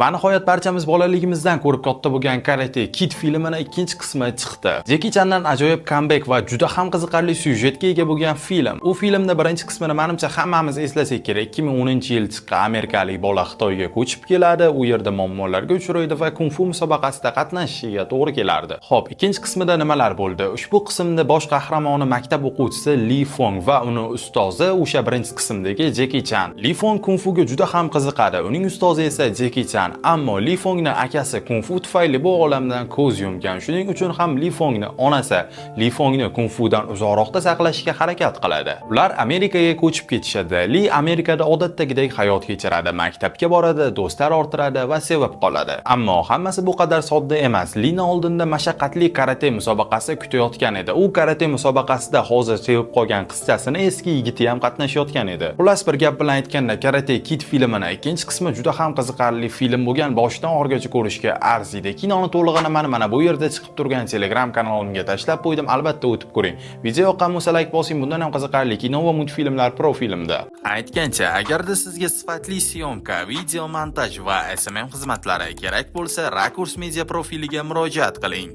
Va nihoyat, barchamiz bolaligimizdan ko'rib katta bo'lgan Karate Kid filmini ikkinchi qismi chiqdi. Jeki Chandan ajoyib comeback va juda ham qiziqarli syujetga ega bo'lgan film. U filmda birinchi qismini, manimcha, hammamiz eslasak kerak. 2010-yil chiqqan. Amerikalik bola Xitoyga ko'chib keladi, u yerda muammolarga uchraydi va kung-fu musobaqasida qatnashishiga to'g'ri kelardi. Xo'p, ikkinchi qismida nimalar bo'ldi? Ushbu qismda bosh qahramoni maktab o'quvchisi Li Fong va uni ustozi o'sha birinchi qismdagi Jeki Chan. Li Fong kung-fuga juda ham qiziqadi. Uning ustozi esa Jeki Chan. Ammo Li Fongni akasi kung-fu tufayli bu olamdan ko'z yumgan. Shuning uchun ham Li Fongni onasi Li Fongni kung-fudan uzoqroqda saqlashga harakat qiladi. Ular Amerikaga ko'chib ketishadi. Li Amerikada odatdagidek hayot kechiradi. Maktabga boradi, do'stlar orttiradi va sevib qoladi. Ammo hammasi bu qadar sodda emas. Lini oldinda mashaqqatli karate musobaqasi kutayotgan edi. U karate musobaqasida hozir sevib qolgan qizchasini eski yigiti ham qatnashayotgan edi. Xullas, bir gap bilan aytganda, Karate Kid filmini ikkinchi qismi juda ham qiziqarli film bo'lgan, boshidan oxirigacha ko'rishga arziydi. Kinoni to'lig'ini mana bu yerda chiqib turgan Telegram kanalimga tashlab qo'ydim. Albatta o'tib ko'ring. Video yoqqan bo'lsa, like bosing. Bundan ham qiziqarli kino va multfilmlar profilimda. Aytgancha, agarda sizga sifatli съёмка, video montaj va SMM xizmatlari kerak bo'lsa, Rakurs Media profiliga murojaat qiling.